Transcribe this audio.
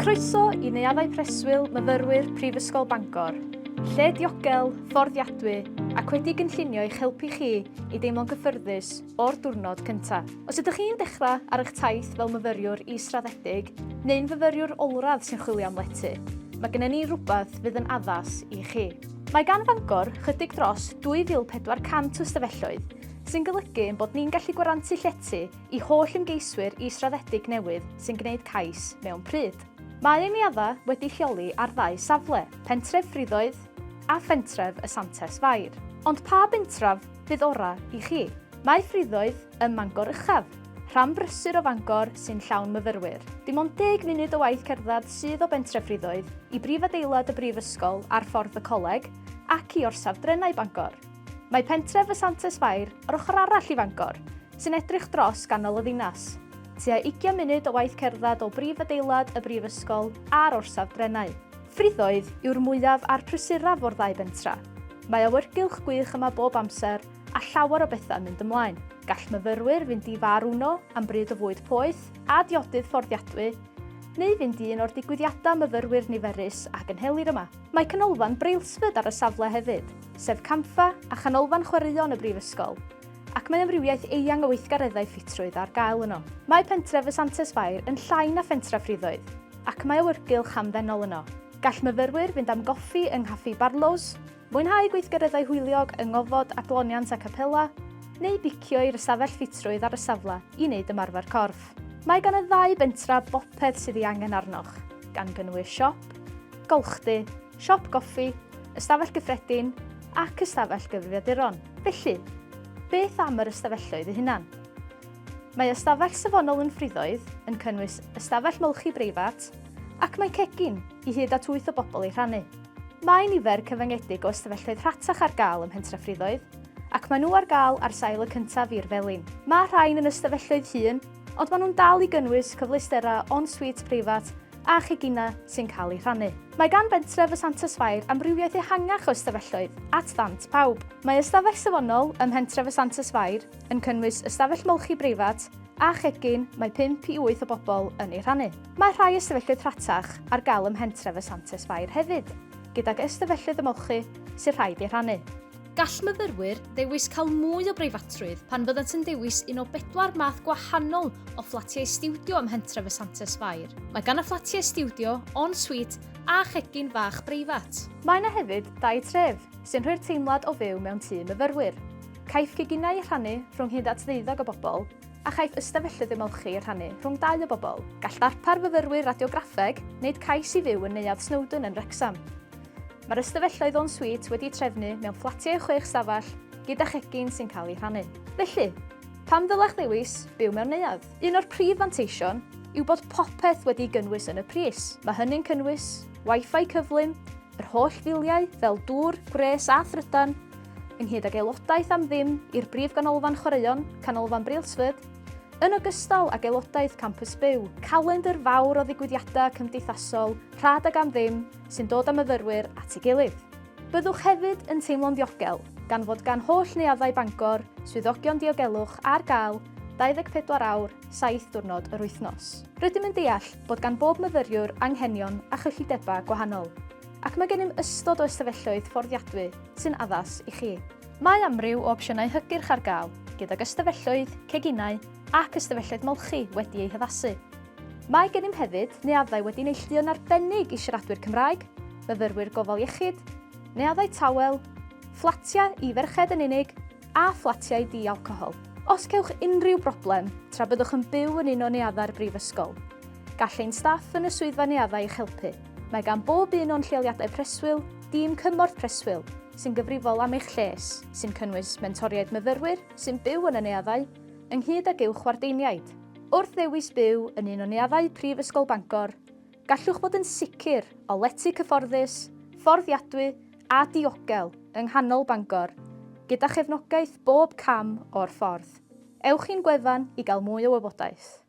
Croeso i Neuaddau Preswyl Myfyrwyr Prifysgol Bangor, lle diogel, fforddiadwy ac wedi gynllunio i'ch helpu chi i deimlo'n gyffyrddus o'r diwrnod cyntaf. Os ydych chi'n dechrau ar eich taith fel myfyriwr israddedig neu'n fyfyriwr olradd sy'n chwilio am lety, mae gennym ni rywbeth fydd yn addas i chi. Mae gan Fangor chydig dros 2,400 o ystafelloedd, sy'n golygu ein bod ni'n gallu gwarantu llety i holl ymgeiswyr israddedig newydd sy'n gwneud cais mewn pryd. Mae ein neuaddau wedi lleoli ar ddau safle, Pentref Ffriddoedd a Phentref y Santes Fair. Ond pa bentref fydd orau i chi? Mae Ffriddoedd ym Mangor Uchaf, rhan brysur o Fangor sy'n llawn myfyrwyr. Dim ond deg munud o waith cerdded sydd o Bentref Ffriddoedd i brif adeilad y Brifysgol ar Ffordd y Coleg ac i orsaf drenau Bangor. Mae pentref y Santes Fair yr ochr arall i Fangor, sy'n edrych dros ganol y ddinas. Tua ugian munud o waith cerdded o brif adeilad y brifysgol a'r orsaf drenau. Ffriddoedd yw'r mwyaf a'r prysuraf o'r ddau bentra. Mae awyrgylch gwych yma bob amser a llawer o bethau'n mynd ymlaen. Gall myfyrwyr fynd i Far Uno am bryd o fwyd poeth a diodydd fforddiadwy, neu fynd i un o'r digwyddiadau myfyrwyr niferus a gynhelir yma. Mae canolfan Brailsford ar y safle hefyd, sef campfa a chanolfan chwaraeon y Brifysgol, ac mae amrywiaeth eang o weithgareddau ffitrwydd ar gael yno. Mae pentref y Santes Fair yn llai na phentref Ffriddoedd, ac mae awyrgylch hamddenol yno. Gall myfyrwyr fynd am goffi yng Nghaffi Barlows, mwynhau gweithgareddau hwyliog yng ngofod adloniant a capela, neu bicio i'r ystafell ffitrwydd ar y safle i wneud ymarfer corff. Mae gan y ddau bentref bopeth sydd ei angen arnoch, gan gynnwys siop, golchdy, siop goffi, ystafell gyffredin ac ystafell gyfrifiaduron. Felly, beth am yr ystafelloedd eu hunan? Mae ystafell safonol yn Ffriddoedd yn cynnwys ystafell molchi breifat ac mae cegin i hyd at wyth o bobl ei rhannu. Mae nifer cyfyngedig o ystafelloedd rhatach ar gael ym Mhentref Ffriddoedd ac maen nhw ar gael ar sail y cyntaf i'r felin. Mae rhain yn ystafelloedd hŷn, ond maen nhw'n dal i gynnwys cyfleusterau en-suite preifat a cheginau sy'n cael eu rhannu. Mae gan bentref y Santes Fair amrywiaeth ehangach o ystafelloedd at ddant pawb. Mae ystafell safonol ym mhentref y Santes Fair yn cynnwys ystafell molchi breifat a chegin mae 5 i 8 o bobl yn ei rhannu. Mae rhai ystafelloedd rhatach ar gael ym mhentref y Santes Fair hefyd, gydag ystafelloedd ymolchi sy'n rhaid eu rhannu. Gall myfyrwyr ddewis cael mwy o breifatrwydd pan fyddant yn dewis un o bedwar math gwahanol o fflatiau stiwdio ym mhentref y Santes Fair. Mae gan y fflatiau stiwdio en-suite a chegin fach breifat. Mae yna hefyd dai tref, sy'n rhoi'r teimlad o fyw mewn tŷ myfyrwyr. Caiff ceginau eu rhannu rhwng hyd at ddeuddeg o bobl, a chaiff ystafelloedd ymolchi eu rhannu rhwng dau o bobl. Gall darpar fyfyrwyr radiograffeg wneud cais i fyw yn Neuadd Snowdon yn Wrecsam. Mae'r ystafelloedd en suite wedi'u trefnu mewn fflatiau chwech stafell gyda chegin sy'n cael ei rhannu. Felly, pam ddylech ddewis byw mewn neuadd? Un o'r prif fanteision yw bod popeth wedi'i gynnwys yn y pris. Mae hynny'n cynnwys Wi-Fi cyflym, yr holl filiau fel dŵr, gwres a thrydan, ynghyd ag aelodaeth am ddim i'r brif ganolfan chwaraeon, Canolfan Brailsford, yn ogystal ag aelodaeth Campus Byw, calendr fawr o ddigwyddiadau cymdeithasol rhad ac am ddim, sy'n dod â myfyrwyr at ei gilydd. Byddwch hefyd yn teimlo'n ddiogel, gan fod gan holl neuaddau Bangor swyddogion diogelwch ar gael 24 awr, 7 diwrnod yr wythnos. Rydym yn deall bod gan bob myfyriwr anghenion a chyllidebau gwahanol, ac mae gennym ystod o ystafelloedd fforddiadwy sy'n addas i chi. Mae amryw o opsiynau hygyrch ar gael, gydag ystafelloedd, ceginau ac ystafelloedd molchi wedi eu haddasu. Mae gennym hefyd neuaddau wedi neilltuo'n arbennig i siaradwyr Cymraeg, myfyrwyr gofal iechyd, neuaddau tawel, fflatiau i ferched yn unig a fflatiau di-alcohol. Os cewch unrhyw broblem tra byddwch yn byw yn un o neuaddau'r Brifysgol, gall ein staff yn y swyddfa neuaddau eich helpu. Mae gan bob un o'n lleoliadau preswyl dîm cymorth preswyl sy'n gyfrifol am eich lles, sy'n cynnwys mentoriaid myfyrwyr sy'n byw yn y neuaddau, ynghyd ag uwch wardeiniaid. Wrth ddewis byw yn un o neuaddau Prifysgol Bangor, gallwch fod yn sicr o lety cyfforddus, fforddiadwy a diogel yng nghanol Bangor, gyda chefnogaeth bob cam o'r ffordd. Ewch i'n gwefan i gael mwy o wybodaeth.